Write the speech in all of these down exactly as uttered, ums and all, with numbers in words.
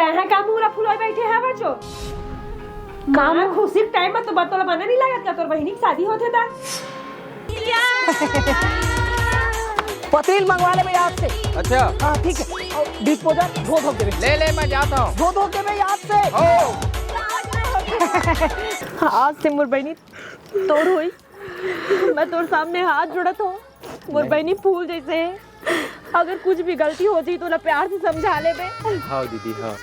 तैं ह का मुंह ला फुलोय बइठे हवस ओ? का माँ, खुशी के टाइम म तो बतोला बने नइ लागत का तोर बहिनी के शादी होथे ता? पतील मंगवा ले बे याद से। अच्छा। हाँ, ठीक है। अउ डिस्पोजल धो धो के दे बे। ले ले, मैं जाता हूँ। धो धो के दे बे याद से। हो। आज से मोर बहिनी तोर होइस। मैं तोर सामने हाथ जोड़त हूँ। मोर बहिनी फूल जइसे हे। अगर कुछ भी गलती हो जाही तो ओला प्यार से समझा लेबे। हाँ दीदी, हाँ।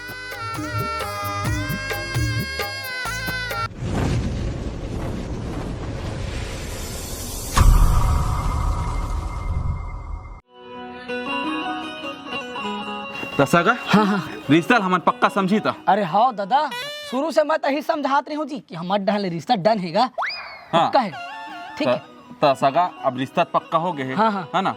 त सगा, हाँ, हाँ। रिश्ता ल हमन पक्का समझी त? अरे हाँ दादा, शुरू से मैं तही समझात रहे हूँ जी कि हमर डहन ले रिश्ता डन हे गा, हाँ। पक्का हे। ठीक त, हे। त सगा, अब रिश्ता त पक्का हो गे हे, हाँ, हाँ। है ना?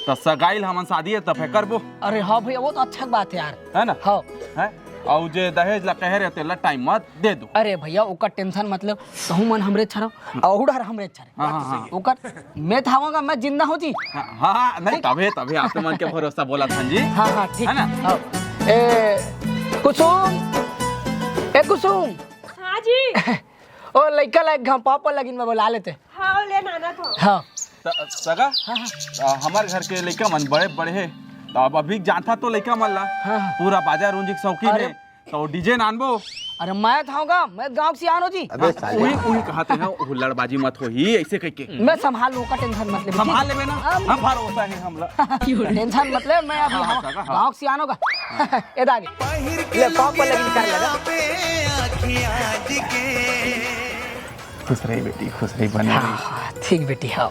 त सगाई ल हमन शादी हे तब करबो। अरे हाँ भैया, वो तो अच्छा बात हे यार। है ना? हाँ। हैं? अउ जे दहेज ला कहे रहे तेला टाइम म दे दो। अरे भैया, ओकर टेंशन मत ले, तहूँ मन हमरे अच्छा रहो, अउ ओहू डहर हमरे अच्छा रहे। हाँ, हाँ, हाँ। ओकर मैं थावंगा, मैं जिंदा हूँ जी। हाँ, हाँ, हाँ, नहीं, तभे, तभे आप मन के भरोसा बोलत हन जी। हाँ, हाँ, ठीक। है ना? हाँ। ए, कुसुम, ए कुसुम। हाँ जी। ओ लइका ला एक घांव पापा लगिन में बोला लेते। हाँ, ले नाना तो। हाँ। त, सगा, हाँ, हाँ। आ, हमर घर के लइका मन बड़े बड़े हे, त अब अभी जानथा तो लइका मन ला। हाँ, हाँ। पूरा बाजा रूंजी के शौकीन अरे, हे। त ओ डीजे नानबो। अरे मैं थावंगा, मैं गांव के सियान हूँ जी। अबे साले। उही, उही कहत हे, हुल्लड़बाजी मत होही, अइसे कहिके। मैं संभाल लूँ, ओकर टेंशन मत ले। संभाल लेबे ना, हम हम भरोसा हे हमला। टेंशन मत ले, मैं अभी हाँ, हाँ, हाँ, हाँ। गांव के सियान हूँ गा। ए दागे। ले, पाँव पर लगिन कर लगा। खुश रही बेटी, खुश रही, बने हाँ, रही। हाँ, ठीक बेटी, हाँ।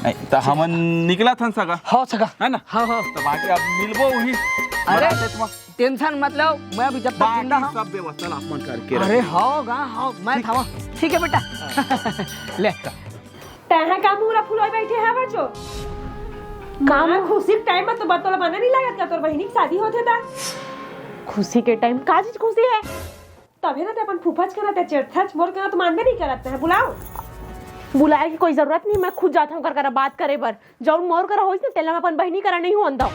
नहीं, त हमन निकलत हन सगा। हाँ, सगा। है ना? हाँ, हाँ। त बाकी अब मिलबो उही अरे, बरात म। टेंशन मत लो, मैं अभी जब तक बाकी जिंदा हूँ। सब व्यवस्था आप मन करके अरे रखो। हाँ गा, हाँ, मैं ठीक। थावंव। ठीक हे बेटा। ले। तैं ह का मुंह ला फुलोय बइठे हवस ओ? का माँ, खुशी के टाइम म तो बतोला बने नइ लागत का तोर बहिनी के शादी होथे ता? खुशी के टाइम का चीज खुशी हे? तभे ना तैं अपन फूफच करा तैं चेड़थच, मोर करा तो मानबे नइ करत हे। बुलाओ। बुलाए के कोई जरूरत नहीं, मैं खुद जात हूँ ओकर करा बात करे बर। जउन मोर करा होइस ना, तेला मैं अपन बहिनी करा नइ होन दंव।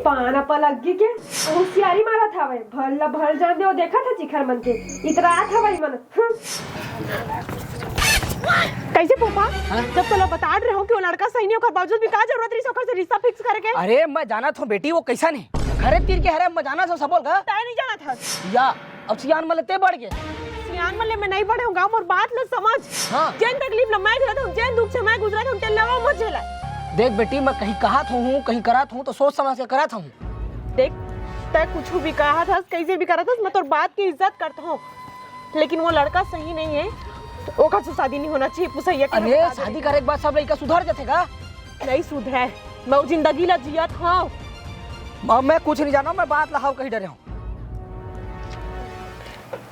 पान पलग्गी के होशियारी मारत हवय, भल ला भल जान दे, ओ देखत हे चिखर मन के, इतरात हवय मन। हम्म। कइसे फूफा? हाँ? जब तोला बता रहे हो कि वो लड़का सही नहीं, ओकर बावजूद भी का जरूरत रहिस ओकर से रिश्ता फिक्स करे के? अरे, मैं जानत हूँ बेटी, वो कइसन हे। घरे तीर के हरे, मैं जानत हूँ सबो ला। तैं नइ जानत हस। या अब सियान मन ले तैं बढ़ गे। सियान मन ले मैं नइ बढ़े हूँ गा, मोर बात ला समझ। हाँ। जेन तकलीफ ला मैं झेलत हूँ, जेन दुख से मैं गुजरत हूँ, तेन ला वो मत झेला। देख बेटी, मैं कहीं कहत हूँ, कहीं करत हूँ, तो सोच समझ के करत हूँ। देख, तैं कुछ भी कहत हस, कइसे भी करत हस, मैं तोर बात के इज्जत करत हूँ, लेकिन वो लड़का सही नहीं है, ओकर से शादी नहीं होना चाहिए, पुसैया के अरे, बता दे। शादी करे के बाद सब लइका सुधर जाथे गा? नहीं सुधरे, मैं वो जिंदगी ला जियत हूँ। अब मैं कुछ नहीं जानव, मैं बात ला हव कही डरे हूँ।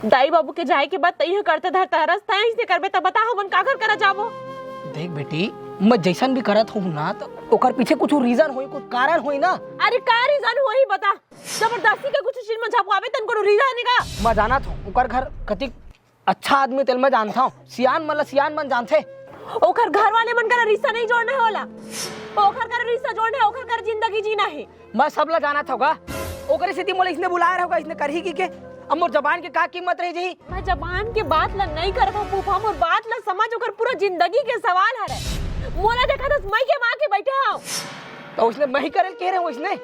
दाई बाबू के जाए के बाद तइहा करते धरते हरस, तैं अइसने करबे त बता हमन काकर करा जाबो? देख बेटी, मैं जइसन भी करत हूँ ना, त ओकर पीछे कुछ रीजन होही, कुछ कारण होही ना। अरे का रीजन होही बता, जबरदस्ती के कुछ चीज में झपकाबे तन कोनो रीजन हे का? मैं जानत हूँ ओकर घर कतिक अच्छा आदमी तेला मैं जानत हूँ, सियान मन ला सियान मन जानथे। ओकर घर वाले मन करा रिश्ता नहीं जोड़ना हे ओला, ओकर करा रिश्ता जोड़ना हे, ओकर करा जिंदगी जीना हे। मैं सब ला जानत हूँ गा। ओकरे सेती मोला इसने बुलाए रहे हो गा, इसने करही कहिके। अब मोर जबान के का कीमत रह जाही? मैं जबान के बात ला नहीं करत हूँ फूफा, मोर बात ला समझ, ओकर पूरा जिंदगी के सवाल हरे। मोला देखत हस, मैं के माँ के बैठे हूँ। त ओइसने मैं ही करे ल कहे रहे हूँ, ओइसने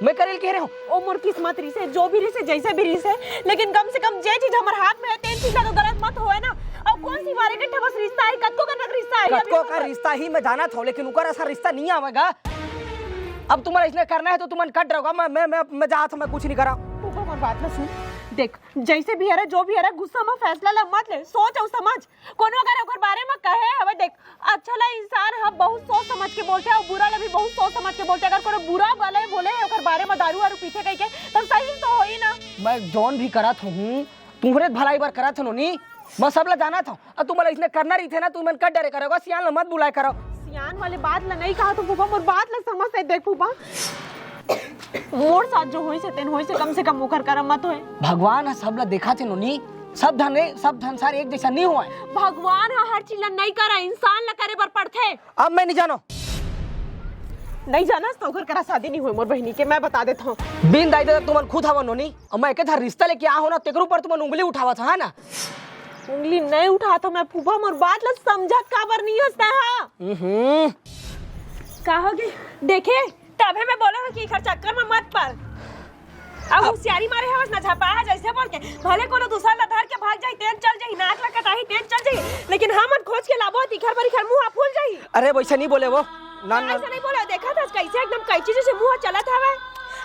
मैं करे ल कहे रहे हूँ। ओ मोर किस्मत रहिसे, जो भी रहिसे, जइसे भी रहिसे, लेकिन कम से कम जे चीज हमर हाथ में हे, तेन चीज ला तो गलत मत होए ना। अउ कोन सी मारे के ठबस रिश्ता हे, कतको कन रिश्ता हे, अभी कतको कन रिश्ता ही मैं जानत हूँ, लेकिन ओकर अइसन रिश्ता नहीं आवेगा। अब तुमन अइसने करना हे त तुमन कट रहोगा, मैं, मैं, मैं, मैं जात हूँ, मैं कुछ नहीं करा। तू तो मोर बात ला सुन, देख, जइसे भी हरे, जो भी हरे, गुस्सा में फैसला ला मत ले, सोच अउ समझ। कोनो अगर ओकर बारे में कहे हवे, देख, अच्छा ला इंसान ह बहुत सोच समझ के बोलथे अउ बुरा ला भी बहुत सोच समझ के बोलथे। अगर कोनो बुरा भले बोले ओकर बारे में दारू वारू पीथे कहिके, त सही तो होही ना। मैं जौन भी करत हूँ, तुम्हरे भलाई बर करत हूँ नोनी। मैं सब ला जानत हूँ। अउ तुमन ला इसने करना रहिथे ना, तुमन कर डरे करो, सियान ला मत बुलाए करो। सियान वाले बात ला नहीं कहा तो फूफा, मोर बात ला समझ से देख फूफा। मोर साथ जो होइस हे, तेन होइस हे, कम से कम ओकर करा मत होए। भगवान ह सब ला देखत हे नोनी, सब धन, सब धनसार एक जइसा नहीं होए। भगवान ह हर चीज ला नहीं करा, इंसान ला करे बर पड़थे। अब मैं नहीं जानो। नहीं जानस त ओकर करा शादी नहीं होय मोर बहिनी के, मैं बता देत हूँ। बिन दाई ददा तुमन खुद हवन नोनी, अउ मैं एके धर रिश्ता लेके आ हो ना, तेकरो ऊपर तुमन उंगली उठावत ह ना। उंगली नहीं उठात हूँ मैं फूफा, मोर बात ला समझत काबर नहीं हस तैं हा? हम्म। का होगे? देखे, तभे मैं बोले हूँ कि एकर चक्कर में मत पड़। अब होशियारी मारे हवस ना झपा है जैसे बोल के, भले कोनो दूसर ला धर के भाग जाही, तेन चल जाही, नाक ला कटाही, तेन चल जाही, लेकिन हमन खोज के लाबो, तिखर बर इखर मुंह फूल जाही। अरे वैसे नहीं बोले वो, ना, ना। ऐसे नहीं बोले, देखा था कैसे एकदम कैंची जैसे मुंह चलत हवे।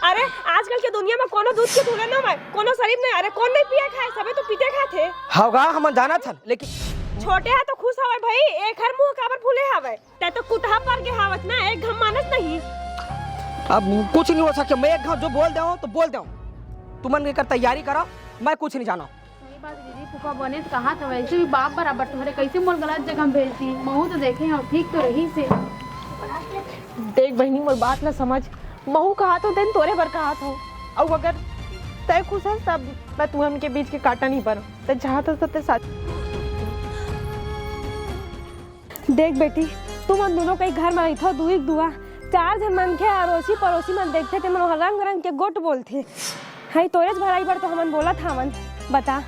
अरे आजकल के दुनिया में कोनो दूध के धुले ना मैं, कोनो शरीफ नहीं, अरे कौन नहीं पिए खाए, सबे तो पीते खाथे। हव गा, हमन जानत हन, लेकिन छोटे हा तो खुश हवे भाई, एखर मुंह काबर फूले हवे? तै तो कुतहा पर के हावस ना, एक घम मानस नहीं। अब कुछ नहीं हो सके, मैं एक घाव जो बोल दे हूँ तो बोल दे हूँ। तुमन के कर तैयारी करो, मैं कुछ नहीं जाना। सही बात दीदी, फूफा बने तो कहा था, वैसे भी बाप बराबर तुम्हारे कैसे मोर गलत जगह में भेजती, महू तो देखे हो ठीक तो रही से। देख बहिनी, मोर बात ला समझ, महू कहा तो तेन तोरे बर कहा था। अउ अगर तय खुश है तब मैं तुमन के बीच के काटा नहीं पर, तय चाहत हस तो तय साथ। देख बेटी, तुमन दुनों कई घर म रहिथव, दुई के दुआ, चार झन मनखे अरोसी परोसी मन देखथे, तेमन ओला रंग रंग के गोठ बोलथे। हई तोरेच भलाई बर तो हमन बोलत हावन। बता,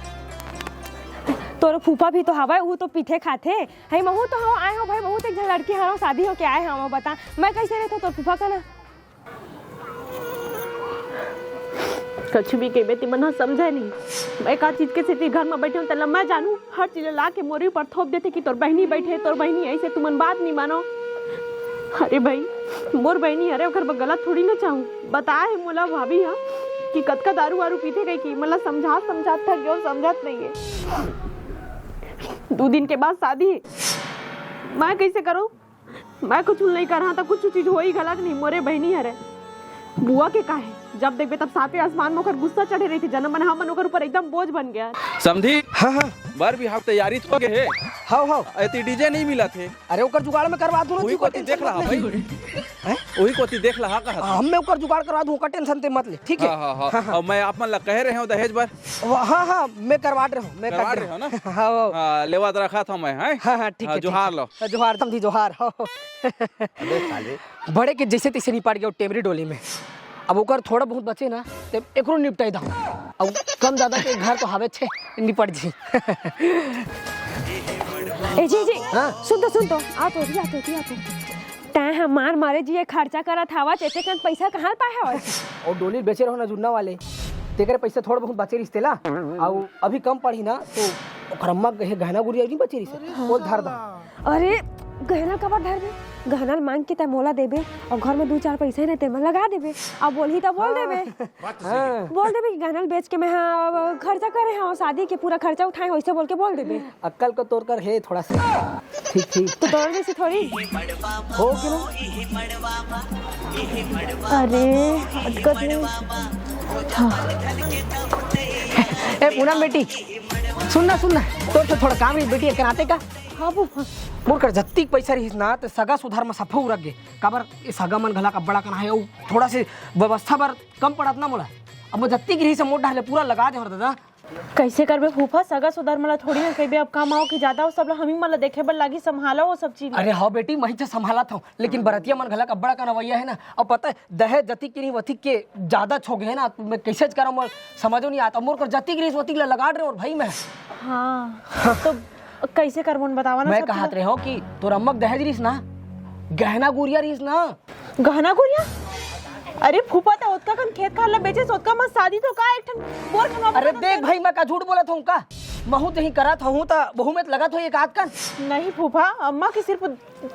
तोर फूफा भी तो हवय, उहू तो पीठे खाथे। हई महू तो हव, आए हव भाई, बहुत एक झन लड़की हरव, शादी होके आए हव, बता, मैं कैसे रहथव तोर फूफा कना? कछु भी कहिबे, ते मन ह समझय नहीं। मैं का चीज के सेती घर म बैठे हूँ, तेला मैं जानू। हर चीज ला के मोरे ऊपर थोप देथे कि तोर बहिनी बैठे, तोर बहिनी ऐसे, तुमन बात नहीं मानो। अरे भाई, मोर बहिनी हरे, ओकर बर गलत थोड़ी ना चाहूँ। बताए हे मोला भाभी ह कि कतका दारू वारू पीथे कहिके, मोला समझात समझात थक गयो, समझत नहीं है। दू दिन के बाद शादी हे, मैं कैसे करूँ? मैं कुछ नहीं करहा त कुछ चीज होई घलक नहीं, मोरे बहिनी हरे। बुआ के काहे, जब देखबे तब सातवें आसमान में ओकर गुस्सा चढ़े रहिथे, जन्म मन हमन ओकर ऊपर एकदम बोझ बन गया। समधी, हाँ, हाँ। बर बिहाव तैयारी तो हो गे हे। हव, हव। एती डीजे नहीं मिलत हे। अरे ओकर जुगाड़ में करवा दूँ ना, उही तू कोती ओकर देख ला, tension मत ले। भाई। हैं? उही कोती देख ला, हाँ, कहा था। हाँ, मैं ओकर जुगाड़ करवा दूँ, ओकर tension ते मत ले, ठीक है? हाँ, हाँ, हाँ। हाँ, हाँ। अउ मैं आप मन ला कहे रहे हूँ दहेज बर। वा-, हाँ, हाँ, मैं करवा रहे हूँ, मैं करवा कर रहे रहे हूँ। हो ना? हाँ, वो। हाँ, लेवा त रखा था मैं, हैं? हाँ, हाँ, ठीक हाँ, है, ठीक जोहार है। लो। जोहार, समधी, जोहार। अबे साले। बड़े के जैसे तैसे निपट गया टेमरी डोली में। अब ओकर थोड़ा बहुत बचे ना, ते एकरो निपटाई दा। अब कम ज्यादा के घर तो हावे छे, निपट जी। ए जी, जी, हाँ? सुन तो, सुन तो, आ तो, आ तो, आ तो। तैं हमार मारे जी ये खर्चा करत हवस, एते कन पैसा कहाँ ले पाए हवस? अउ डोली बेचे रहो ना जुन्ना वाले, तेकरे पैसा थोड़ा बहुत बचे रिहिस तेला, अउ अभी कम पड़ही ना, तो ओकर अम्मा के गहना गुरिया नहीं बचे रिहिस, वो धर दा। अरे, गहना काबर धरबे? गहना ल मांग के तैं मोला देबे, अउ घर में दू चार पैसा हे ना, तेमन लगा देबे, अउ बोलही त बोल देबे। हाँ। बोल देबे कि गहना ल बेच के मैं हा, अब खर्चा करे हव, शादी के पूरा खर्चा उठाए हव, ऐसे बोल के बोल देबे। अक्कल को तोर कर हे थोड़ा सा। ठीक, ठीक। तो तोर जैसे थोड़ी। हो कि ना? अरे, हरकत नहीं। हाँ। ए, पूनम बेटी, सुन ना, सुन ना। तोर से थोड़ा काम रहिस बेटी, एक कराते का? हाँ, फूफा। मोर कर जत्तीक पैसा रहिस ना, त सगा सुधार म सफा उरक गे। काबर, ए सगा मन घला अब्बड़ अकन हे, अउ थोड़ा से व्यवस्था बर कम पड़त ना मोला। अब मोर जत्तीक रहिस, मोर डहर ले पूरा लगा दे हव दादा। कैसे करबे फूफा, सगा सुधार मन ला थोड़ी ना कहिबे, अब काम आओ कि ज्यादा हो, सब ला हमी मन ला देखे बर लागी, संभालो वो सब चीज। अरे हाँ बेटी, मैं तो संभालत हूँ, लेकिन बरतिया मन घला अब्बड़ अकन अवइया हे ना। अब पता है, दहेज जतिक के नहीं, वतिक के ज्यादा छो गे हे ना, मैं कैसे करम, मोर समझो नहीं आता। मोर कर जतिक रहिस, वतिक ला लगा रहे हव भाई मैं। हाँ, तो कैसे करबो न बतावा ना मैं सब कहत चीज। रहे हव कि तोर अम्मा के दहेज रहिस ना, गहना गुरिया रहिस ना। गहना गुरिया? अरे फूफा, त ओतका कन खेत खार ला बेचेस, ओतका म शादी तो का एक ठन बोर खनवा अरे बना देख दे। भाई, मैं का झूठ बोलत हूँ का? महू तही करत हूँ त बहू में त लगत होही एक आध कन। नहीं फूफा, अम्मा के सिर्फ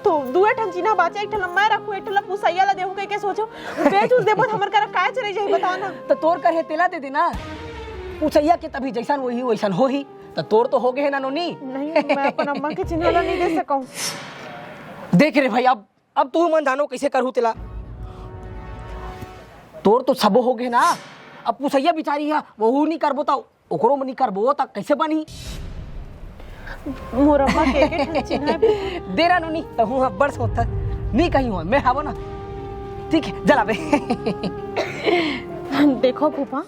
तो दुए ठन चिन्हा बाचे, एक ठन ला मैं रखूँ, एक ठन ला पुसैया ला देहूँ कहिके सोचो। बेच उच देबो त हमर करा काय चले जाही, बता ना। त तोर कर हे तेला दे देना, पुसैया के तभी जैसन वही वैसन होही। त तोर तो हो गे हे ना नोनी। नहीं, मैं अपन अम्मा के चिन्हा ला नहीं दे सकूँ। देख रे भाई, अब अब तुहू मन जानो कइसे करहू तेला। तोर तो सबो हो गे ना, अब पुसैया बिचारी ह, वहू नी करबो त ओकरो म नी करबो त कइसे बनही? मोर अम्मा के एके ठन चिन्हा हे। दे रा नोनी, तहूँ ह बड़ सोचत, नी कहीं हो, मैं हावो ना। ठीक है, जला बे। देखो फूफा,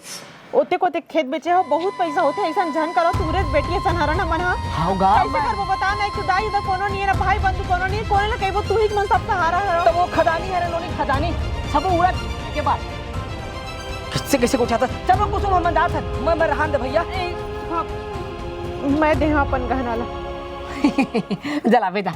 ओतेक ओतेक खेत बेचे हो, बहुत पैसा होथे, अइसन झन करो, तुहरे बेटी असन हरन हमन ह। हाव गा, कइसे करबो बता ना, एक तो दाई ददा कोनो नइ हे, ना भाई बंधु कोनो नइ हे, कोने ल कहिबो, तुही मन सब सहारा हरो। त वो खजानी हरे लोनी खजानी, सबो उड़ा के बाद। कइसे कइसे गोठियाथस? चल वो कुसुम हमन जात हन, मैं, मैं रहन दे भइया। ए, हाँ, मैं देहा अपन गहना ला। जलाबे दा।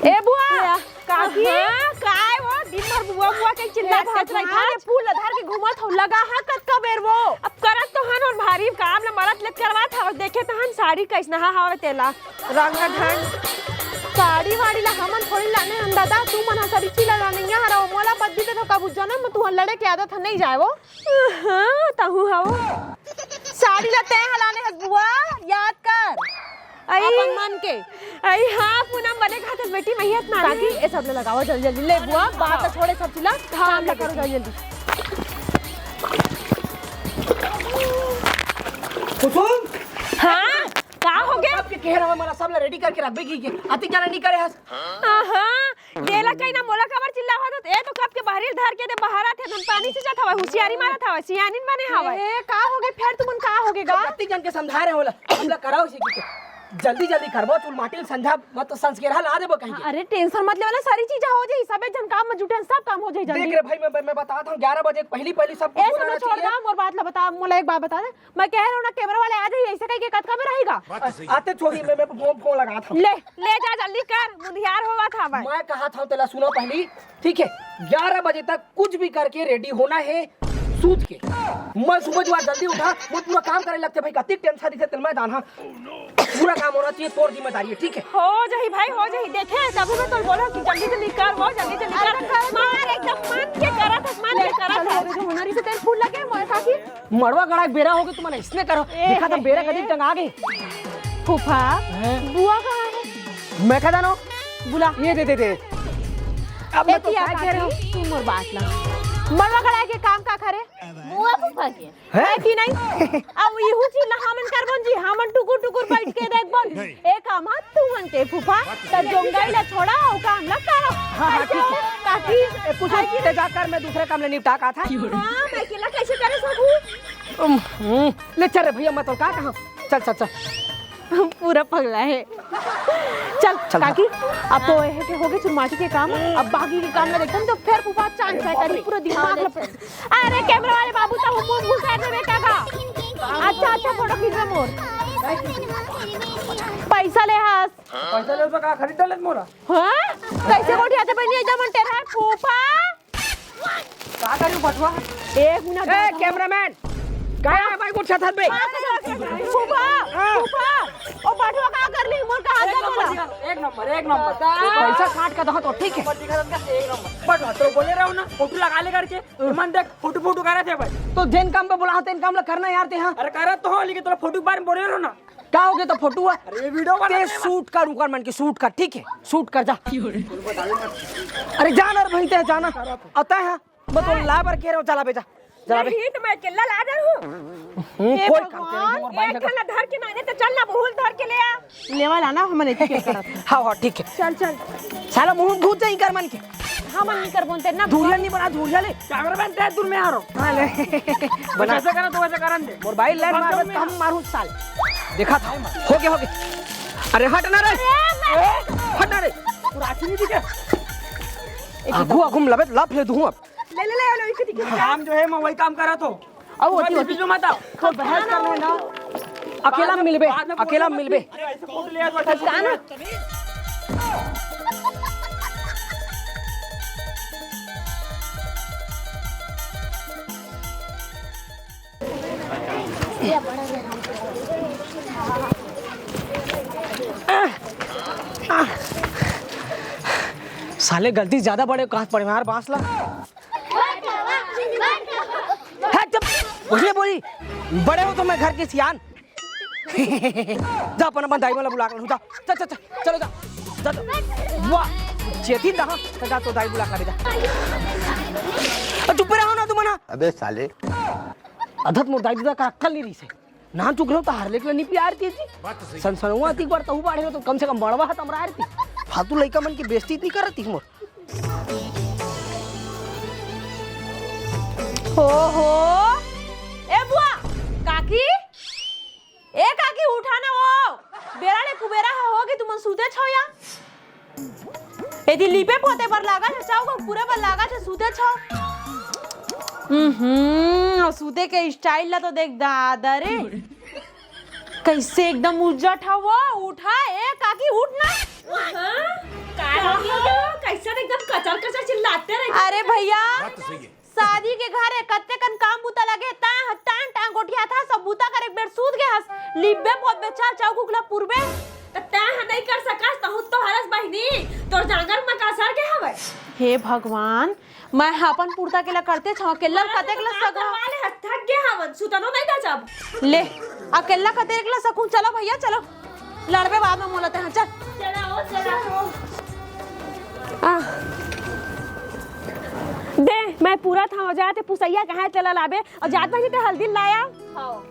ए बुआ, काकी? हाँ, काय वो? दिन भर बुआ, बुआ के चिल्लात ए रहिथस। भगवान, फूल ला धर के घूमत हव, लगा हा कतका बेर वो? अब करत तो हन, अउ भारी काम ला मरत ले करवात हव। देखे तो हन साड़ी कइसना हा हवे तेला, रंग ढंग। साड़ी वाड़ी ला हमन थोड़ी लाने हन दादा, तुमन हा सरीची ला लानइया हरव। मोला बद्दी दे तो कभू जनम में तुहर लड़े के आदत ह नइ जाय वो। हाँ, तहूँ हव। साड़ी ला तैं ह लाने हस बुआ, याद कर। अई। अपन मन के। अई हाँ, पूनम बने कहत हस बेटी, मैं ही अतना काकी, ए सब ले लगावा जल्दी जल्दी। ले बुआ, बात ला छोड़े सब चिल्ला, हाँ, काम ला करो जल्दी जल्दी। कुसुम! हाँ, का हो गे? अब के कहे रहा, मोला सब ला रेडी करके रखबे कहिके। अतिक जाना नइ करे हस। हाँ, हाँ। एला कहीं ना मोला काबर चिल्लावत हस? ए तो कब के बहरी ल धर के दे बहारत हे, धन पानी सींचत हवय, हुसियारी मारत हवय, सियानिन बने हवय। ए, का हो गे फेर तुमन, का हो गे गा? अतिक जन के समझा रहे होला, हमला कराओ से कि जल्दी जल्दी करबो, चूल माटी ल संझा मत तो संस्केरहा ला देबो कहीं के। अरे टेंशन मत लेवा ना, सारी चीज हो जाही, सबे जन काम में जुटे हन, सब काम हो जाही जल्दी। देख रे भाई, मैं, मैं, मैं बतात हूँ, ग्यारह बजे पहली पहली सब कुछ ए, हो सब जाना छोड़ चाहिए। दा, मोर बात ला बता, मोला एक बात बता दे, मैं कहे रहो ना, कैमरा वाले आ जाही, ऐसे कह के कतका में रहेगा? बात तो सही है। आते छोड़ी, मैं, मैं फोन, फोन लगात हूँ। ले, ले जा, जल्दी कर, मुधियार होवत हवय। मैं कहत हूँ, तेला सुनो पहली, ठीक है, ग्यारह बजे तक कुछ भी करके रेडी होना है, सूत के। मैं सुबह जो आज जल्दी उठा, मैं पूरा काम करे लगते भाई, कतिक टेंशन दिखे, तेल मैं जाना। पूरा काम होना चाहिए, तोर जिम्मेदारी है, ठीक है? हो जाही भाई, हो जाही। देखे, तभी मैं तोल बोला कि जल्दी जल्दी कर, वो जल्दी जल्दी कर। मार एकदम मन के करत हस, मन के करत हस। अरे, जो होना रही से तेल फूल लगे, मोए काकी। मड़वा गड़ा के बेरा होगे, तुमन इसने करो। ए, देखा था, हे, बेरा हे। कदी टंगा गे। फूफा, हैं? बुआ कहाँ है? मैं का जानो? बुला। ये दे, दे, दे। अब मैं ए, तो पिया क्या कह रहा हूँ? काकी, तू मोर बात ला। मड़वा गड़ा के काम का करे? बुआ फूफा के। हैं? है कि नहीं? अब इहू चीज ला हमन करबन जी, हमन टुकुर टुकुर बैठ के देखबन। ए काम हा तुमन के फूफा, त जोंगई ला छोड़ा, ओ काम ला करो। हाँ, हाँ, ठीक है। काकी, ए, कुछ है कि ते जाकर मैं दूसरे काम ले निपटा का था। हाँ, मैं अकेला कैसे करे सकूँ? उम, हम्म, ले चल रे भैया, मैं तो का कहा। चल, चल, चल। पूरा पगला है। चल, चल, काकी, अब तो ये है कि हो गए चुरमाटी के काम, अब बाकी के काम में देखते हैं, तो फिर फूफा चांद अरे बाप रे। पूरा दिमाग हाँ, लपेट। अरे कैमरा वाले बाबू, तो हम मुंह घुसा देवे का का? अच्छा, अच्छा, फोटो खींचबे मोर। पैसा ले हस। पैसा ले तो का खरीद ले मोरा? हाँ? कैसे गोठियाथे बनी एकदम टेढ़ा है, फूफा। का करियो बटुआ? एक मिनट ए, रुको। कैमरामैन, का है भाई गोठियाथस बे? फूफा, हाँ। फूफा, ओ बटुआ का कर ली? मोर का हाथ एक नंबर बोला। दिखा, एक नंबर, एक नंबर। पैसा काट के दहो तो ठीक है। नंबर दिखा दो, एक नंबर। बटुआ तो बोले रहो ना, फोटो लगा ले करके। मन देख, फोटो, फोटो करा थे भाई। तो जेन काम पे बोला हो, तेन काम ला करना यार ते, हाँ। अरे करा तो हो, लेकिन तोला फोटो के बारे में बोले रहो ना। का हो गया तो फोटो है? अरे ये वीडियो बना ते रहे हैं। शूट कर, उकर मन के शूट कर, ठीक है? शूट कर जा। अरे जाना रे भाई, ते जाना। अतः है, मैं तो ला बर के रहो, चला बे जा। चला बे। नहीं तो मैं अकेला ला जा रहूं। हम्म, ए कोई काम के नहीं, भगवान। मोर भाई एक लगा। ठन ला धर के माने तो चल ना, बहुत धर के ले आ। लेवा ला ना, हमन एती के करत। हाँ, हाँ, ठीक है। चल, चल। साला मुंह घुस जाई कर मन के। हमन नहीं कर बोलते ना। दूरिया नहीं बना, दूरिया ले। कैमरामैन ते दूर में आ रहो। हाँ, ले। बना। जैसे करा तो वैसे करन दे। मोर भाई लाइन मार, हम मारू साल। देखा था, हो गया, हो गया। अरे हट ना रे। अरे, हट ना रे। पूरा आँखी नहीं दिखे। आगू, आगू में लबे, लप ले दूँ अब। ले, ले, ले, ले, इसे दिखे। काम जो है, मैं वही काम करा तो। अब होती, होती। बीच में मत आओ। तो बहस करना है ना, अकेला बाद में, मिलबे, बाद में अकेला बोलना मिलबे। मत। अरे, ऐसे फोटो ले आ, तो ऐसे पहचानो। साले गलती ज्यादा बड़े कहां पड़े यार बांस ला। हट, चुप। बोलिए, बोली। बड़े हो तो मैं घर के सियान। जा अपन, अपन दाई वाला बुला कर जा। चल, चल, चल, चलो जा। जा, जा। वाह, चेती दहा, जा तो दाई बुला कर जा। चुप रहो ना तुम ना। अबे साले। अधत मोर दाई ददा का अक्कल नहीं रही से। नान चुक रहो तो हर लेके नहीं प्यार की जी। बात तो सही। सनसनवा अतिक बार तहु बाढ़े हो तो कम से कम बड़वा हाथ हमरा आरती। फालतू लइका मन के बेइज्जती नइ करत ही मोर। हो हो, ए बुआ, काकी, ए काकी, उठा ना वो, बेरा ले कुबेरा ह होगे, तुमन सूते छव या? एती लीपे पोते बर लागत हे, चौका पूरे बर लागत हे, सूते छव। हम्म, सूते के style ला तो देख दादा रे, कैसे एकदम उज्जट हव, उठा, ए काकी, उठ ना। हाँ? का हो गया? कैसे एकदम कचर कचर चिल्लाते रहे? अरे भैया, बात तो सही है। शादी के घर हे, कत्ते कन काम बूता लगे, ता टांग टांग गोठियाथा, सब बूता करे, एक बेर सूत गे हस, लिब्बे पोतबे, चल चौकुक ला पुरबे। त तैं ह नइ कर सकस, तहूँ तो हरस बहिनी, तोर जांगर म का सर गे हवय? हे भगवान, मैं ह अपन पुरता के ला करते छव, अकेल्ला कतेक ला काम सगा। करवा ले हस, थक गे हवन, सुतनो नइ दा जब। ले, अकेल्ला कतेक ला सकूं, चलो भैया, चलो। लड़बे बाद में मोला तेहा, चल। चला ओ, चला ओ। आ। दे, मैं पूरा था हो जाते, पुसैया कहाँ चला लाबे, और जात भाजी ते हल्दी लाया। हाँ।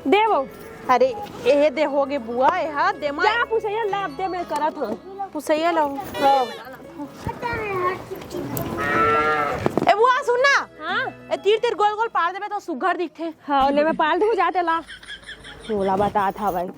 दे वो। अरे, ए दे होगे बुआ, ए हा, दे मा। जा पुसैया लाब दे, मैं करत हूँ। पुसैया लाओ। हाँ। ए बुआ, सुन ना। हाँ। ए तीर तीर गोल गोल पार देबे तो सुघर दिखथे। हाँ, ले मैं पाल दूँ जाते ला। तोला बतात हवय।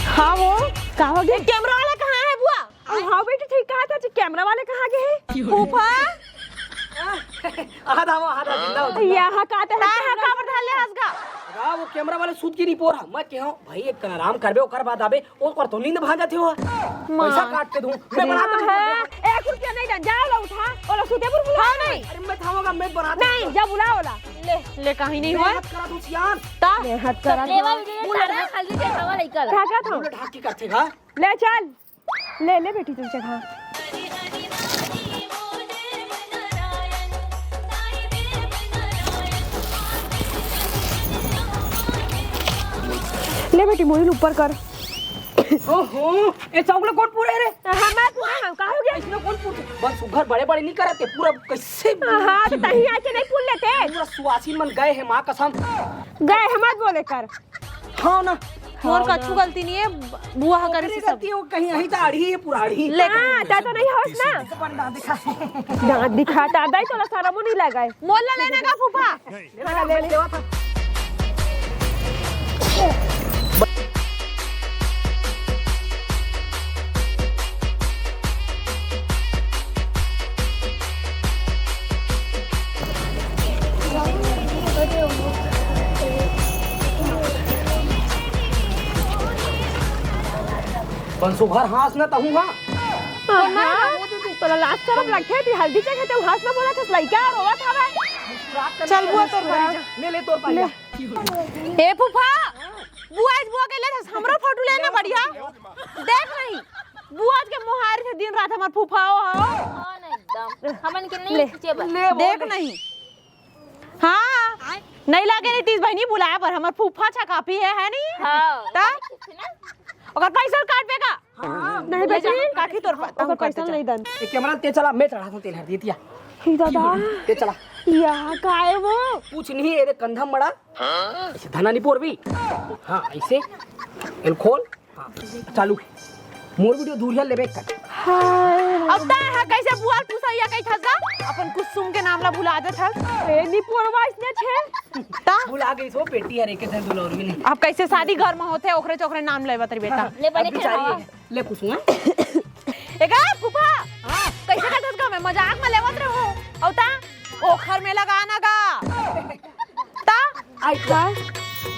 हाँ वो, का हो गया? कैमरा वाला कहाँ है बुआ? हाँ बेटी, ठीक कहा था, कैमरा वाले कहाँ गए हैं? फूफा? आ, आ, आ, जिंदा हो, जिंदा। यहाँ का ते है? हाँ, हाँ, काबर धर ले हंस गा? हाँ, वो कैमरा वाले सूत की रिपोर्ट है। मैं कहा, भाई, एक कन आराम करबे, ओकर बाद आबे, ओकर तो नींद भाग जाते हो। माँ। पैसा काट के दूं। मैं बना दूं। हाँ, एक रुपया नहीं दन, जाओ ला उठा, ओला सूते पर बुला। हाँ, नहीं। अरे, मैं थाऊंगा, मैं बना दूं। नहीं, जा बुला ओला। ले, ले, कहीं नहीं मैं हुआ। हाथ करा दूं, सियान। ता? मैं हाथ करा दूं। ले, हल्दी के खावा लइका ला। क्या, क्या था? ढाक के करते का? ले चल। ले, ले बेटी, तू जगह। ले बेटी, मोहिल ऊपर कर। ओहो, ए चौक ला कौन पूरे रे? हाँ, मैं पूरे हूँ। का हो गया? इसमें कौन पूरे? बस सुघर बड़े बड़े नहीं करते, पूरा कैसे? हाँ, तो तहीं आके नहीं पूर लेते। पूरा सुवासिन मन गए हैं, माँ कसम। गए हैं, मत बोले कर। हाँ ना। मोर हाँ कछु ना। गलती नहीं है, बुआ ह करे ओकरे से सब। गलती हो, कहीं यहीं तो आड़ी है, पुराड़ी। ले। हाँ, ता तो नहीं होस ना। दांत दिखा। दांत दिखा, ता दाई तोला शरमो नहीं लगे। मोला लेना का फूफा? ले, ले, ले, ले। बंसो घर हाँस न तहूँ, हाँ। हाँ, तोला लाज शरम लगथे, तैं हल्दी चघे, तैं हाँस न बोलत हस, लइका रोवत हवय। चल बुआ, तोर पारी जा। ले, ले, तोर पारी जा। ए फूफा, बुआ आज बुआ के ले हस, हमरो फोटो लेना बढ़िया। देख नहीं, बुआ आज के मोहारी से दिन रात हमर फूफा हो, हो। कौन एकदम? हमन के नहीं ले, खींचे बर। ले, देख बोल। नहीं। हाँ, नहीं लागे नीतीश बहिनी बुलाए बर, हमर फूफा छकापी है, है नहीं? हाँ। ता? ओकर पैसा काटबे का? हाँ, नहीं ले जा, बेटी। काकी तोर पा-, ओकर पैसा नहीं दन। ए, कैमरा ते चला, मैं चढ़ा दूँ तेल हर दिया। ही दादा। ते चला। यहाँ का है वो? कुछ नहीं, एरे कंधा मड़ा। ऐसे धना नहीं पोरबी। हाँ, ऐसे। एल खोल। हाँ, चालू। मोर वीडियो दूरिहा लेबे कर। हाय। अब तैं ह कैसे बुआ ल पुसैया कहिथस गा? अपन कुसुम के नाम ला भुला देथस। ए, नी पोरवा इसने छे। ता? भुला गई सो बेटी, हर एक दिन दुलौर भी नहीं। अब कैसे शादी घर में होथे, ओकरे चोकरे नाम लेवत रहिबे ता। ले बने अब बिचारी खेलावा। है। ले कुसुम, हाँ? ए गा, फूफा। हाँ। कैसे कहिथस गा, मैं मजाक में लेवत रहूं। अउ ता? ओखर में लगाना गा। ता? आई का?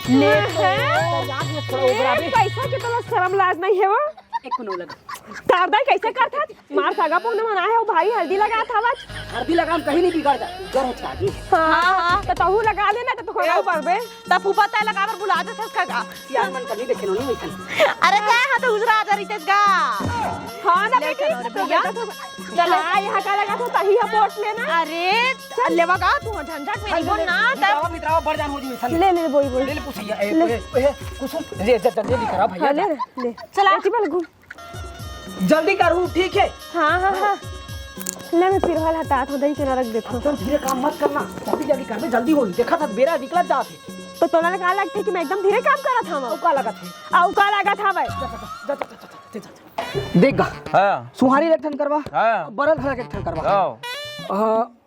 ले तो। हैं? मजाक में थोड़ा उबरा ए, दे। पैसा के तोला शरम लाज नहीं है वो? एक कोनो लगा। तारदाई कैसे करथस? मार सगा पौने मनाए हो भाई, हल्दी लगात हवस। हल्दी लगाम कहीं नहीं बिगड़ जा, उजर हो छाजी। हाँ, हाँ, तो तहू लगा लेना, तो थोड़ा ऊपर बे। तब फूफा तय लगा बर बुला देथस का गा? सियान मन कभी देखे नहीं वैसन। अरे तय हाँ तो उजरा आ जा रहितेस गा। हाँ ना ले बेटी, चलो रे तो भैया। बेटा तो चल। हाँ, यहाँ का लगा था, तही हा पोट लेना। अरे, चल लेवा का तू, झंझट में अरे, बोल ले, ना, ले, तब। मित्रावा, मित्रावा, बड़ जान हो जी, ऐसा ले, ले, बोई, बोई। ले, ले, पूछिया, ए, ले। ए, ए, कुसुम, ले, जा, जा, जल्दी करा भैया, हाँ, ले, जा। ले, ले। चला। ऐसी बार घूम। जल्दी करू, ठीक है? हाँ, हाँ, हाँ। ले, मैं पिरवा ल हटात हूँ, दही के ना रख देता हूँ। एकदम धीरे काम मत करना, जल्दी, जल्दी कर, मैं जल्दी होई, देखा था, बेरा निकलत जात है। तो तोला का लगथे कि मैं एकदम धीरे काम करत हूँ? अउ का लगत है? अउ का लगत हवे? जा, जा, जा। देख गा। हाँ। सुहारी ले एक ठन करवा। हाँ। बरल घला के एक ठन करवा। हाँ। अ,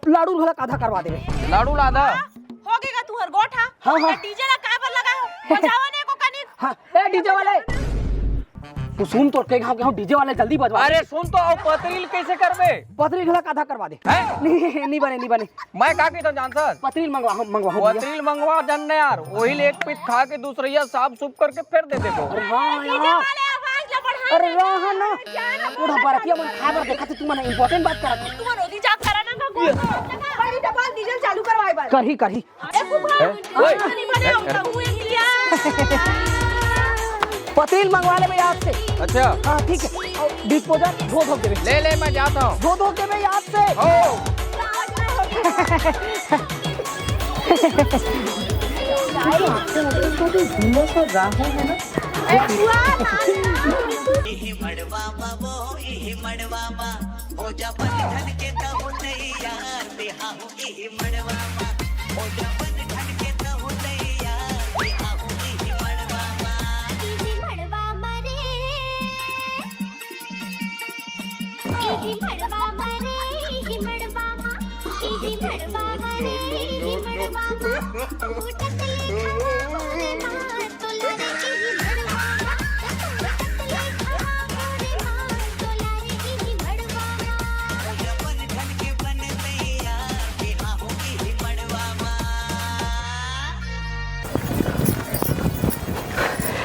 लाडू घला आधा करवा देवे। लाडू ला आधा। हो गे गा तुहर गोठ, हाँ? हाँ, हाँ। डीजे ला काय बर लगा हो? बजावा ने को कनी। हाँ, ए डीजे वाले। कुसुम तोर के गाँव के हम डीजे वाले जल्दी बजवा। अरे सुन तो, अउ पतरी ल कैसे करबे? पतरी घला आधा करवा दे। हैं? नहीं, नहीं बने, नहीं बने। मैं का कहिथंव जानथस? पतरी ल मंगवा, हम मंगवा, हम भैया। पतरी ल मंगवा जन यार, वही ले एक पीस खा के दूसरैया साफ सुफ करके फेर दे देबो। अरे हाँ यार। अरे रहा ना। बूढ़ा बरतिया मन खाए बर देखत हे, तुमन important बात करत हे। तुमन ओदी जाग करा ना का गोल गोल लगा। बड़ी डबल डीजल चालू करवाए बर। करही, करही। ए फूफा, हैं? ओए। नहीं बने, ए, ए। हम हुए क्या? पतरी ल मंगवा ले बे याद से। अच्छा। हाँ, ठीक है। अउ disposal धो धो देबे। ले, ले, मैं जाता हूँ। धो धो देबे याद से। हो।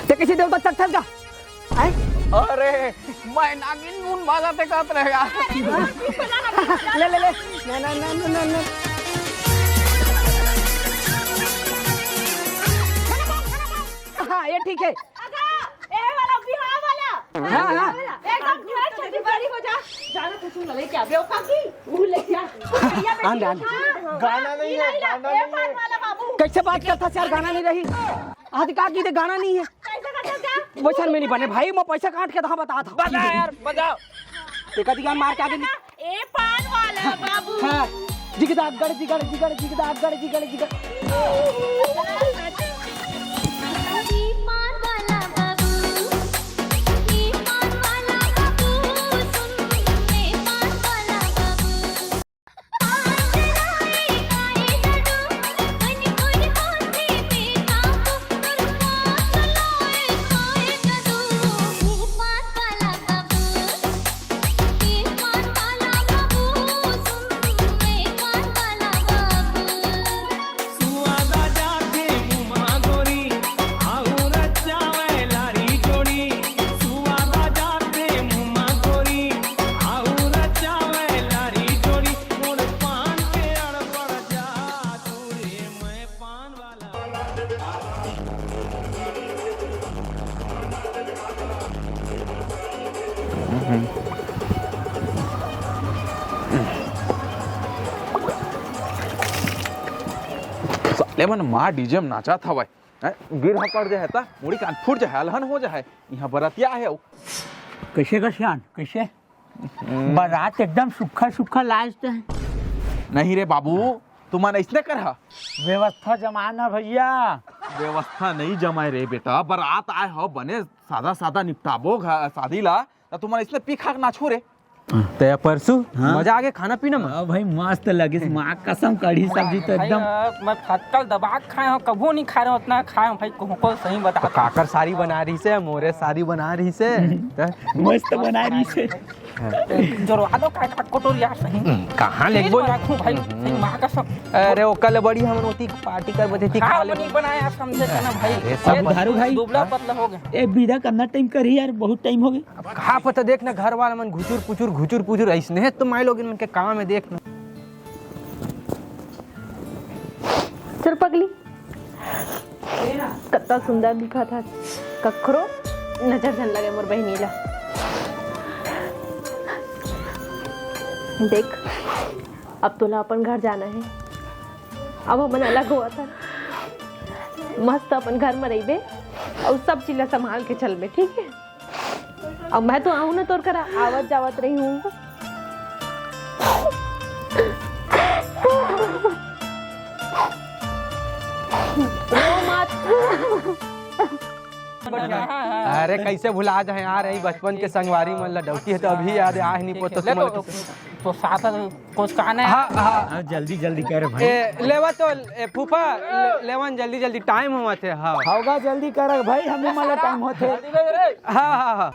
ते कैसे देवता चकथस का? हैं? अरे, मैं नागिन मुन बाजा ते कहत रहे यार। ले, ले, ले। ना, ना, ना। हाँ, ये ठीक है। अगा, ए वाला बिहाव वाला। हाँ, हाँ। एकदम घर छत्तीसगढ़ी हो जा। जाना कुछ न लेके आ, बेवकूफ की, वो लेके आ। आन दे, आन दे। हाँ, हाँ। गाना नहीं है, गाना नहीं है। ए पान वाला बाबू। कैसे बात करता यार, गाना नहीं रही? आज का गीत गाना नहीं है। कैसे करता क्या? वो सर में नहीं बने भाई, मैं पैसा काट के था बता था। बजा यार, बजाओ। एक अधिकार मार के आगे निकल। ए पान वाला बाबू। हाँ। जिगदा गड़ जिगड़ जिगड़ जिगदा गड़ जिगड़ जिगड़। ए पान वाला बाबू, ए पान वाला बाबू, सुन, ए पान वाला बाबू। साले मन माँ डीजे में नाचत हवय। हैं? गिर हकड़ जाए त मुड़ी कान फूट जाए, अलहन हो जाए। यहाँ बरतिया है। कैसे का सियान, कैसे? हम्म। बारात एकदम सुक्खा सुक्खा लाए हे। नहीं रे बाबू, तुमन अइसने करहा। व्यवस्था जमाना भैया। व्यवस्था नहीं जमाए रे बेटा, बारात आए हो, बने सादा सादा निपटाबो घ-, शादी ला, त तुमन अइसने पी खा के नाचो रे। ते परसू हाँ। मजा आगे खाना पीना में? हाँ भाई, मस्त लगिस, माँ कसम, कढ़ी सब्जी तो भाई, एकदम। आ, मैं फटकल दबा के खाए हूँ, कभू नहीं खाए हूँ, उतना खाए हूँ भाई, कहूँ को सही बता। तो काकर सारी बना रही से, मोरे सारी बना रही से। मस्त बना रही से। जोरवा दो का, का कटोरिया सही। हम्म, कहाँ ले फ्रिज बोल? में रखूं भाई, हम्म। सही माँ कसम। अरे, ओकर ले बड़ी हमन ओती पार्टी कर बते थी, खा खा ले। नहीं बनाया, समझे थे ना भाई। अरे, सब ये धारू भाई। दुबला पतला हो गया। ए, विदा करना टाइम कर ही यार, बहुत टाइम हो गया। अब का पता, देख ना, घर वाला मन घुचुर पुचुर, घुचुर पुचुर, अइसने हे तो माई लोगिन मन के काम हे, देख ना। चल पगली, कत्ता सुंदर दिखत हस, कखरो नजर झन लगे मोर बहिनी ला। देख, अब तोला अपन घर जाना हे, अब हमन अलग होवत हन। मस्त अपन घर म रहिबे अउ सब चीज ला संभाल के चलबे, ठीक हे? अब मैं तो आहूं ना तोर करा, आवत जावत रही हूँ। रो मत। अरे, कैसे भुला जाए यार, यही बचपन के संगवारी मन ला। डौकी हे तो अभी याद आए नहीं पोत ले तुमन तो, तो साथ कुछ कहना है? हाँ, हाँ। हाँ, जल्दी जल्दी कर भाई। ए, लेवा तो, ए, फूफा, ले, लेवन जल्दी जल्दी, टाइम होवत हे। हाँ। होगा, जल्दी कर भाई, हमें मला टाइम होते। हाँ, हाँ, हाँ।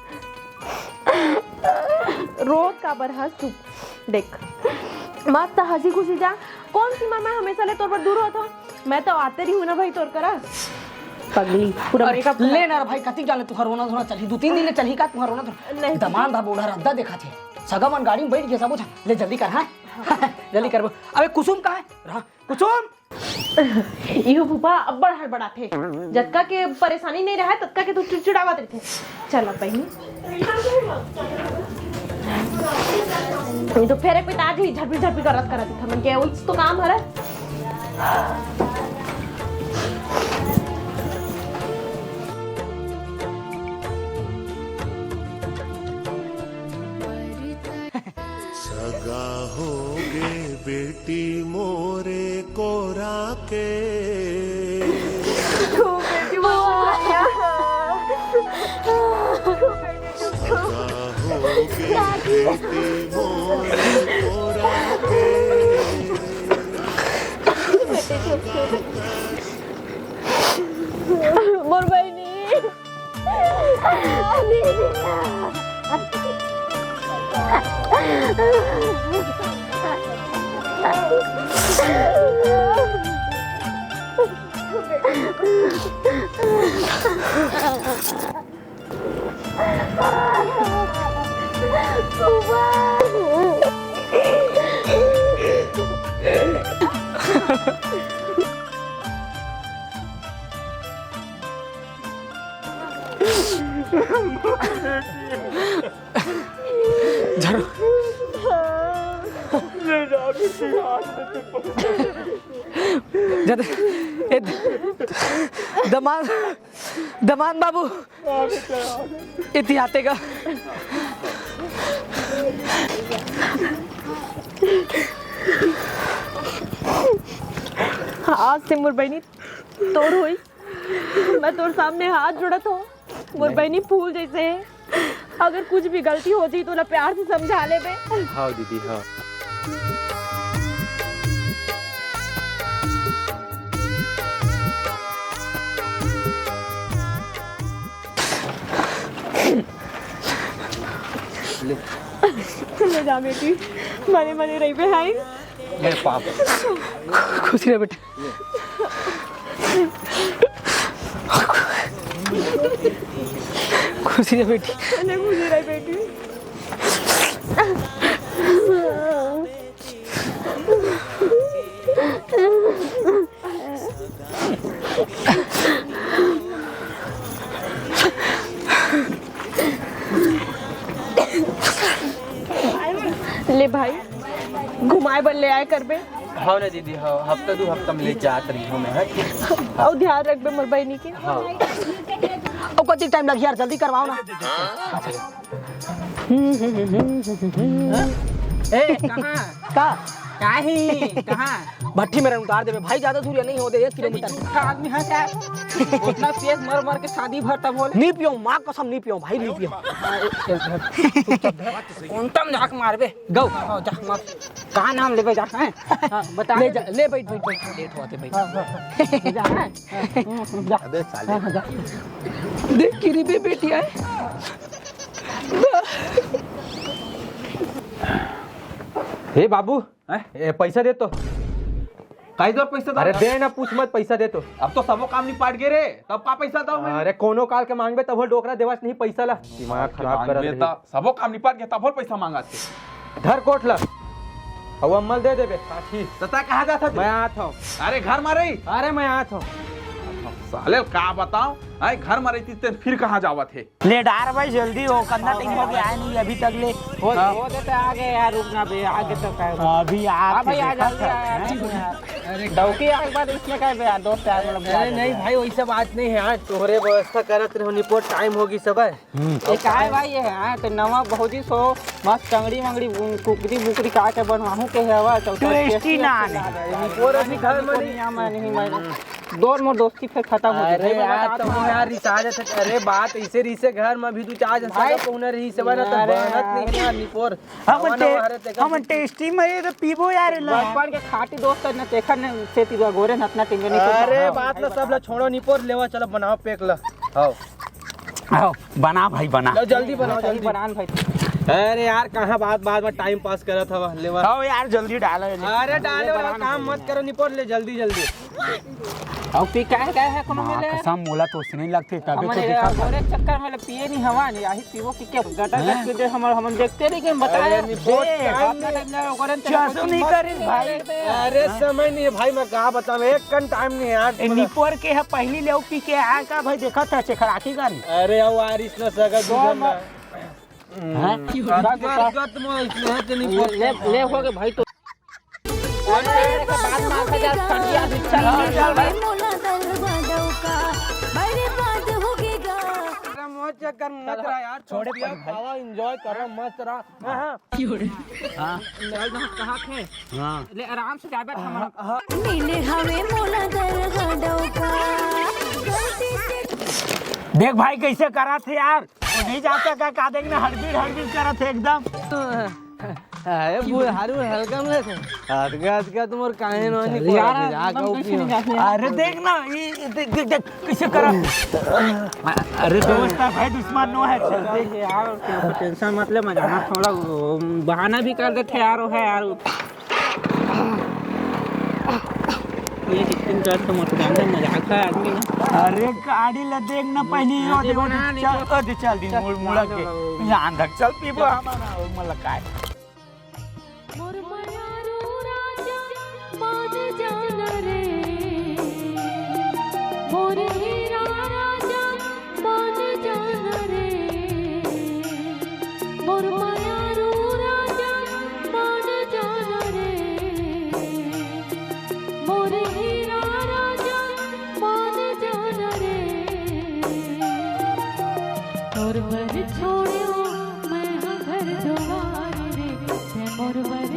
रोज काबर हंस तू? देख, मस्त हंसी खुशी जा। कौन सी माँ मैं हमेशा ले तोर बर दूर होत हूँ? मैं तो आते रही हूँ ना भाई तोर करा। पगली, पूरा अरे, मेकअप ले ना रे भाई, कतिक जाने तुहर रोना धोना चलही? दू तीन दिन ले चलही का तुहर रोना धोना? नहीं। दमांद ह बूढ़ा रद्दा देखत हे। सगा मन गाड़ी में बैठ के सबो झन। ले जल्दी कर, हाँ? जल्दी करबो। अबे कुसुम कहाँ हे? रहा, कुसुम! इहो फूफा अब्बड़ हड़बड़ाथे। जतका के परेशानी नहीं रहे, ततका के तो चिड़चिड़ावत रहिथे। चल अब बहिनी। ये तो फेर एक बेटा आज ही झड़पी झड़पी करत करत दिखा मन के, उस तो काम हरे। सगा होगे बेटी मोरे कोरा के। ओ बेटी, बहुत बढ़िया। सगा होगे बेटी मोरे कोरा के। मोर बहिनी। झरो। ले जा बेटी, आज मैं तुझको जद-, ए, द-, दमान, दमान बाबू, इतिहाते का। हाँ, आज से मोर बहिनी तोर होई। मैं तोर सामने हाथ जोड़त हूँ, मोर नहीं। बहिनी फूल जैसे है। अगर कुछ भी गलती हो जाई तो ओला प्यार से समझा लेबे। हाँ दीदी, हाँ। ले। ले जा बेटी, मने मने रहिबे, हाय। ले पाप। खुशी रह बेटा। खुशी रह बेटी। मने खुशी रह बेटी। ले भाई, घुमाए बर ले आए करबे। हाँ ना दीदी, हाँ, हफ्ता दू हफ्ता में ले जात रही हूँ मैं, है। अउ ध्यान रखबे मोर बहिनी के। हाँ। अउ कति टाइम लगही यार, जल्दी करवाओ ना। ए, कहाँ? का? काहे? कहाँ? भट्ठी में उतार देबे भाई, ज्यादा दूरिया नहीं हो दे, एक किलोमीटर। झूठा आदमी है क्या? उतना तेज मर मर के शादी भर तब होले। नहीं पियो, माँ कसम नहीं पियो भाई, नहीं पियो। कौन तम झाक मारबे? गौ। हाँ, झाक मार। कहाँ नाम लेबे जा, हैं? हाँ, बता। ले जा, ले बैठ, बैठ, बैठ, लेट होते बैठ। हाँ, हाँ, हाँ। जा, हैं? हाँ, जा। अबे साले। हाँ, हाँ, जा। देख किरी बे बेटी आए। हे बाबू, हैं? ए, पैसा दे तो। काई दो पैसा दो? अरे दे ना, पूछ मत, पैसा दे तो। अब तो सबो काम निपाट गे रे, तब का पैसा दो मैं? अरे कोनो काल के मांगबे तब वो डोकरा देवस नहीं पैसा ला। दिमाग खराब करत रही। सबो काम निपाट गे तब वो पैसा मांगत हे। धर कोट ला। अउ अम्मल दे देबे। हाँ, ठीक। त तैं कहाँ जात हस? मैं आत हूँ। अरे घर मा रही। अरे मैं आत हूँ। साले का बताओ, आए घर में रहती तेन फिर कहाँ जावत हे। ले डार भाई जल्दी, वो कतना टाइम हो गया आए नहीं अभी तक ले। हो, हाँ। हो देता आगे यार, रुकना बे, आगे तो का। अभी हाँ आके भाई, आ देखा जल्दी था। आ यार। अरे डौकी आए के बाद इसमें का बे यार, दोस्त यार, मतलब अरे नहीं भाई, वैसा बात नहीं है यार, तोहरे व्यवस्था करत रहो, निपोर टाइम होगी सब है। हम्म। ये का है भाई, ये है तो नवा भौजी सो मस्त टंगड़ी मंगड़ी कुकरी बुकरी का के बनवाहू के हवा तो टेस्टी नान है। निपोर अभी घर में नहीं। दुनिया में नहीं मैं। दोन मोर दोस्ती फेर खत्म हो अरे गई। यार, तो यार रिचार्ज है। अरे बात इसे रिसे घर में भी दू चार जन भाई। सगा पहुना रही से बना तो अरे बनत यार। नहीं है यार निपोर। हम नवा टे-, नवा हरे तेकर हम टेस्टी में ये तो पीबो यार, ला। बचपन के खाटी दोस्त न तेखर न से तीबा गोरे न इतना टिंगे नहीं अरे हाँ। बात ला सब ला छोड़ो निपोर लेवा चलो बनाओ पेक ला। आओ। आओ, बना भाई, बना। लो, जल्दी बनाओ, सही जल्दी। बनान भाई। अरे यार, कहाँ बात, बात में टाइम पास करत हवा, लेवा। आओ यार, जल्दी डालो ये। अरे डाले वाला काम मत करो, निपोर ले जल्दी, जल्दी। अब पी काहे, काहे है कोनो माँ मिले? कसम, मोला तो उसने लगते, तबे हमन तो ये देखा था। गोरे चक्कर में ले पिए नहीं हवा नहीं, आही पीवो की क्या? गटर हैं? गटर के हमर, हमन देखते रही कि बताया। अरे, निपोर ए, टाइम अपना नहीं। टाइम जाए, ओकरे चलो चसो नहीं कीमत करिस नहीं भाई। करते। अरे, समय नहीं है भाई, मैं का बताऊं, एक कन टाइम नहीं है यार। ए, निपोर के है, पहली ले पी के आए का भाई, देखा था चेखर आखी गाड़ी। अरे, आओ यार, इसने सगा दो दूधन जन ना। हैं? गत, गत, गत में इसने है, तो निपोर ले, ले, ले हो गए भाई, तो बात मार के जा, ठंडिया भी चल रही है। अरे, मोर चक्कर मत रहा यार, छोड़े पिया, पर भाई। खावा, एंजॉय करो, मस्त रहा। हाँ, हाँ। हाँ। चल, हम कहाँ थे? हाँ। ले, आराम से जाबे, हम हाँ। मिले हवे मोला दरहा डौका। गलती से देख भाई, कैसे करा थे यार, वो नहीं जाता का, का देख ना, हड़बीड़, हड़बीड़ करा थे एकदम। अरे, बुढ़ारू हल्का में थे। हल्का, हल्का तुम और काहे नो नहीं यार, पड़ा, जा एकदम कहूँ कैसे नहीं जाते हैं? अरे, देख ना, ये, ये देख, देख, देख, कैसे करा। अरे, दोस्त है भाई, दुश्मन नो है, चल, देख। यार, टेंशन मत ले, मजाक थोड़ा, वो, बहाना भी कर देते यार, वो है यार। ये कितने जल्द तो मत जाने, मजाक है आदमी। अरे गाड़ी ला देख ना पहली, ओ दे, ओ दे, बना, चल, ओ दे, चल दी, चल, मुड़, मुड़ा के। चल। जान धक, चल पीबो हमारा, ओ मला काय। मोर मयारू राजा मान जाना रे, मोर हीरा राजा मान जाना रे, मोर मयारू राजा मान जाना रे, मोर हीरा राजा मान जाना रे। तोर बर छोड़ो मैं ह घर दुआर रे, ते मोर बर